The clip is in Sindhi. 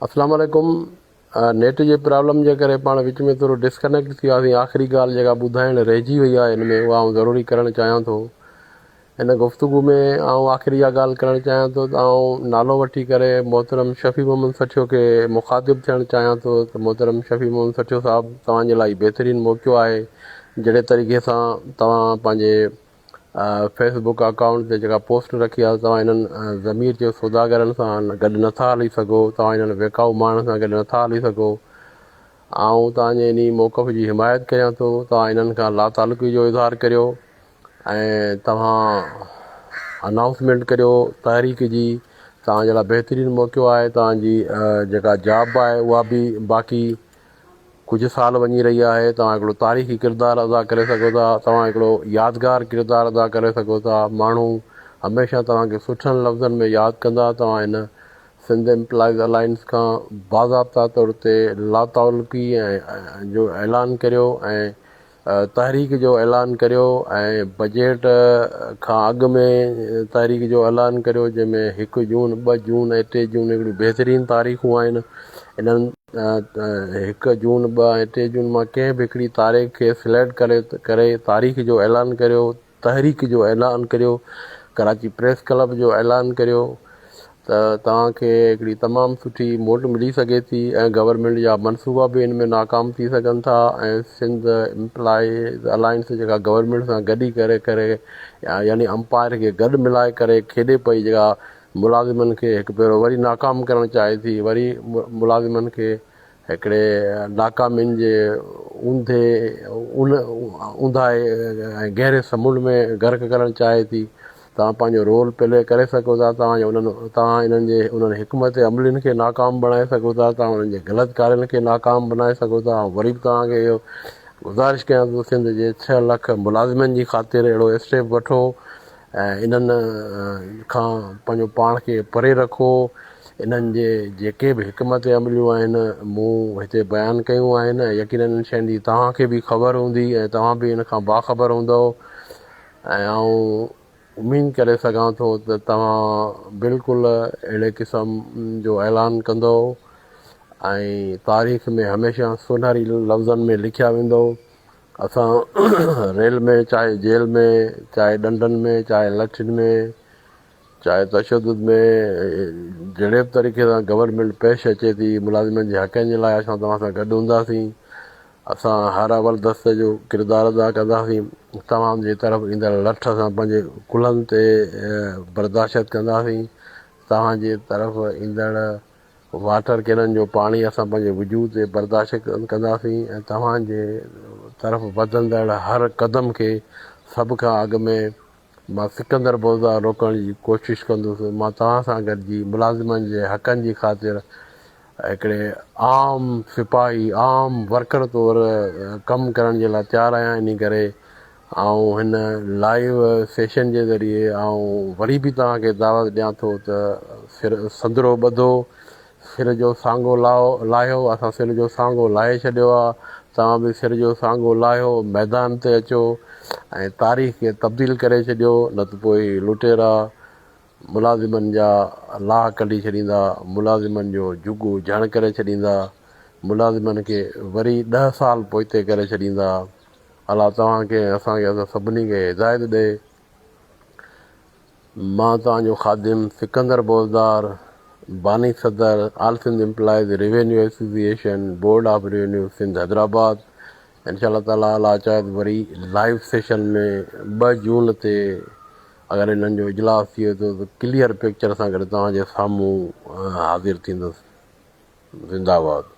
اسلام عليڪم نيٽ جي پرابلم جي ڪري پاڻ وچ ۾ ٿورو ڊسڪنيڪٽ ٿي وياسين آخري ڳالهه جيڪا ٻڌائڻ رهجي وئي آهي ان ۾ اها آئون ضروري ڪرڻ چاهيان ٿو هن گفتگو ۾ آئون آخري اها ڳالهه ڪرڻ چاهيان ٿو ته آئون نالو وٺي ڪري محترم شفيع محمد سٺيو کي مخاطب ٿيڻ چاهيان ٿو ته محترم شفيع محمد سٺيو صاحب توهان جي لاء بهترين موقعو آهي جهڙي طريقي سان توهان پنهنجي فيس بڪ اڪائونٽ تي جيڪا پوسٽ رکي آهي توهان انهن ضمير جي سوداگرن سان گڏ نٿا هلي سگهو توهان انهن ويڪائو ماڻهن سان گڏ نٿا هلي سگهو آئون توهان جي انهي موقف جي حمايت ڪريان ٿو توهان انهن کان لاتعلقي جو اظهار ڪريو ۽ توهان انائونسمينٽ ڪريو تحريڪ جي توهان جي لاء بهترين موقعو آهي توهان جي جيڪا جاب آهي اها به باقي ڪجهه سال وڃي رهي آهي، توهان هڪڙو تاريخي ڪردار ادا ڪري سگهو ٿا، توهان هڪڙو يادگار ڪردار ادا ڪري سگهو ٿا، ماڻهو هميشه توهان کي سٺن لفظن ۾ ياد ڪندا، توهان هن سنڌ ايمپلائيز الائنس کان باضابطا طور تي لاتعلقي جو اعلان ڪريو ۽ تحريڪ جو اعلان ڪريو ۽ بجيٽ کان اڳ ۾ تحريڪ جو اعلان ڪريو جنهن ۾ هڪ جون، ٻه جون ۽ ٽي جون هڪڙيون بهترين تاريخون آهن انهن هڪ جون، ٻه ۽ ٽي جون مان ڪنهن به هڪڙي تاريخ کي سليڪٽ ڪري ڪري تاريخ جو اعلان ڪريو تحريڪ جو اعلان ڪريو ڪراچي پريس ڪلب جو اعلان ڪريو ته توهان کي هڪڙي تمام سٺي موٽ ملي سگهي ٿي ۽ گورنمينٽ جا منصوبا به ان ۾ ناڪام ٿي سگهن ٿا ۽ سنڌ امپلائيز الائنس جيڪا گورنمينٽ سان گڏي ڪري ڪري يعني امپائر کي گڏ ملائي ڪري کيڏي پئي جيڪا ملازمن کي هڪ ڀيرو وري ناڪام ڪرڻ چاهي ٿي وري ملازمن کي هڪڙي ناڪامين جي اونڌي اونداهي ۽ گهري سمنڊ ۾ غرق ڪرڻ چاهي ٿي. توهان پنهنجو رول پلي ڪري سگهو ٿا. توهان جي انهن توهان انهن جي انهن حڪمت عملين کي ناڪام بڻائي سگهو ٿا. توهان انهن جي غلط ڪارين کي ناڪام بنائي سگهو ٿا. آئون وري به توهان کي اهو گذارش ڪيان ٿو سنڌ جي ڇهه لک ملازمن جي خاطر اهڙو اسٽيپ وٺو ۽ انهن کان پنهنجو پاڻ کي پري رکو. انهن جي جيڪي به حڪمت عمليون آهن مون هتي بيان ڪيون آهن ۽ يقينن انهن شين جي توهان کي به خبر هوندي ۽ توهان به ان کان باخبر هوندؤ ۽ آئون اميد ڪري سگهان ٿو ته توهان بلڪل اهڙي قسم جو اعلان ڪندؤ ۽ تاريخ ۾ هميشه سونهري لفظن ۾ لکيا ويندؤ اسان ريل ۾ چاهي جيل ۾ چاهي ڏنڊن ۾ چاهي لٺين ۾ چاهي تشدد ۾ جهڙي به طريقي سان گورنمينٽ پيش اچي ٿي ملازمن جي حقن جي لاء اسان توهان سان گڏ هونداسين اسان هر اول دستي جو ڪردار ادا ڪنداسين توهان جي طرف ايندڙ لٺ اسان پنهنجي ڪلهن تي برداشت ڪنداسين توهان جي طرف ايندڙ واٽر ڪينن جو پاڻي اسان پنهنجي وجود تي برداشت ڪنداسين ۽ توهان جي طرف وڌندڙ هر قدم کي سڀ کان اڳ ۾ مان سڪندر بوزدار روڪڻ جي ڪوشش ڪندس. مان توهان سان گڏجي ملازمن جي حقن جي خاطر هڪڙي عام سپاهي، عام ورڪر طور ڪم ڪرڻ جي لاء تيار آهيان. انهي ڪري آئون هن لائيو سيشن جي ذريعي آئون وري به توهان کي دعوت ڏيان ٿو ته سر سندرو ٻڌو، سر جو سانگو لاهيو، اسان سر جو سانگو لاهي ڇڏيو آ، توهان به سر جو سانگو لاهيو، ميدان تي اچو ۽ تاريخ کي تبديل ڪري ڇڏيو، نه ته پوء هي لٽيرا ملازمن جا لاهه ڪڍي ڇڏيندا، ملازمن جو جهڳو جهڻ ڪري ڇڏيندا، ملازمن کي وري ڏهه سال پوئتي ڪري ڇڏيندا. الله توهان کي ۽ اسان کي اسان سڀني کي هدايت ڏئي. مان توهان جو خادم سڪندر بوزدار، باني صدر، all Sindh employees revenue association, board of revenue Sindh Hyderabad. انشاء الله تعالي الله چاهي ته وري لائيو سيشن ۾ ٻه جون تي اگر انهن جو اجلاس ٿئي ٿو ته ڪليئر پڪچر سان گڏ توهان جي سامهون حاضر ٿيندس. زنده آباد.